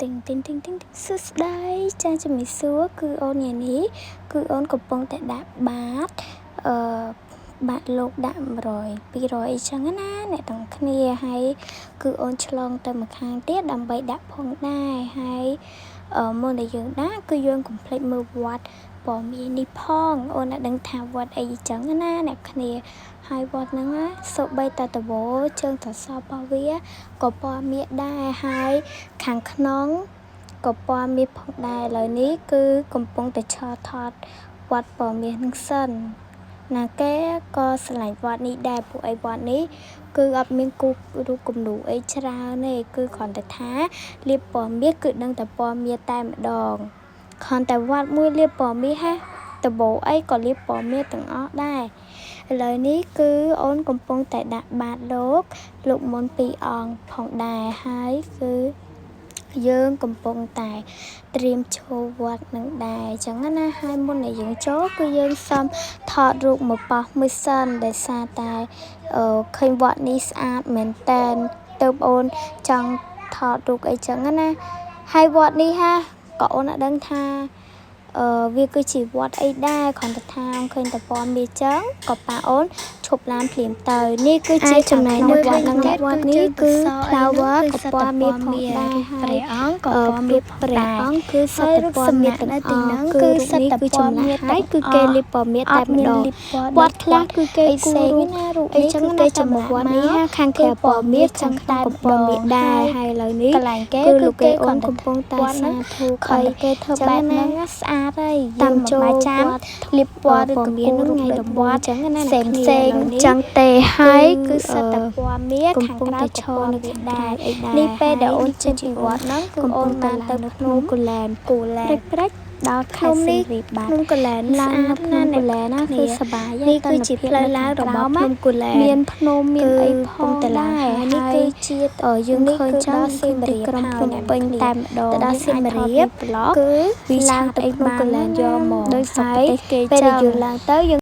ទិងទិងទិងទិងសួស្តីចាជំរាបសួរគឺអូនញ៉ានេះគឺអូនកំពុងតែដាក់បាតអឺបាតលោកដាក់100 200អីចឹងណាអ្នកទាំងគ្នាហើយគឺអូនឆ្លងទៅម្ខាងទៀតដើម្បីដាក់ផងដែរហើយមុនដែលយើងដាក់គឺយើងកុំភ្លេចមើលវត្តពណ៌មាសនេះផងអូនអាចដឹងថាវត្តអីចឹងណាអ្នកគ្នាហើយវត្តហ្នឹងសូម្បីតែដបជើងសសររបស់វាក៏ពណ៌មាសដែរហើយខាងក្នុងក៏ពណ៌មាសផងដែរឥឡូវនេះគឺកំពុងតែឈរថតវត្តពណ៌មាសនឹងសិនណាគេក៏ស្រឡាញ់វត្តនេះដែរពួកអីវត្តនេះគឺអត់មានគូរូបគំនូអីច្រើនទេគឺគ្រាន់តែថាលាបពណ៌មាសគឺដឹងតែពណ៌មាសតែម្ដងគ្រាន់តែវត្តមួយលាបពណ៌មាសហ่ะដបអីក៏លាបពណ៌មាសទាំងអស់ដែរឥឡូវនេះគឺអូនកំពុងតែដាក់បាតលោកលោកមុនពីរអង្គផងដែរហើយគឺយើងកំពុងតែត្រៀមចូលវត្តនឹងដែរអញ្ចឹងណាហើយមុនដែលយើងចូលគឺយើងសុំថតរូបមកប៉ោះមួយសិនដោយសារតែឃើញវត្តនេះស្អាតមែនតែនទៅអូនចង់ថតរូបអីចឹងណាហើយវត្តនេះហាក៏អូនអត់ដឹងថាអឺវាគឺជាវត្តអីដែរគ្រាន់តែថាឃើញតែពណ៌មាសចឹងក៏ប៉ាអូនឈប់ឡានភ្លាមទៅនេះគឺជាចំណែកនៅវត្តហ្នឹងវត្តនេះគឺ flower ក៏ពណ៌មាសផងដែរ ព្រះអង្គក៏ពណ៌មាស ព្រះអង្គគឺសិតតែពណ៌មាសទាំងអស់គឺសិតតែពណ៌មាសហើយគឺគេលាបពណ៌មាសតែម្ដងវត្តខ្លះគឺគេគូររូបណារូបអីចឹងគេចំវត្តនេះខាងក្រៅពណ៌មាសខាងក្នុងក៏ពណ៌មាសដែរហើយឥឡូវនេះ កន្លែងគេ គឺ គឺ លោក គេ គេអូនកំពុងតែសាធុ ខំគេធ្វើបែបហ្នឹងស្អាតហើយ តាមចូល ចាំលាបពណ៌ឬ ពណ៌មាស ក៏ ថ្ងៃដំបូងចឹងណា ផ្សេងផ្សេងចឹងទេហើយគឺសិតតែពណ៌មាស កំ ខាងក្រៅ ពុងតែឈ ក៏ព រនៅ ណ៌មាស ដែរ ដែរ អីដែរ នេះពេលដែលអូនចេញពីវត្តហ្នឹងគឺ កំ អូ ពុងតែ នបាន ទៅ ទៅ ភ្នំកូលែន គូលែន ព្រឹកព្រឹកដល់ខេ ភ្នំ ត្តសៀ នេះ មរាបបាត់ ភ្នំកូលែន ឡើង ស្អាត នៅភ្ន ណាស់ ំកូលែនណាគឺសប្បាយ នេះគឺជាផ្លូវឡើងរបស់ភ្នំកូលែន មានភ្នំមានអីផង តែឡើង ដែរ ហើយនេះគឺជា យើង នេះ ឃើញ គឺ ចឹង ដល់សៀមរាប ក្រុង ហើយ ភ្នំពេញតែម្ដង ទៅដល់សៀមរាប ប្លុក គឺ វា ឡើងទៅ អី ភ្នំកូលែនយកមក ដោយស្រុក ហើយ ប្រទេសគេ ពេល ចឹង ដែលយើងឡើងទៅយើង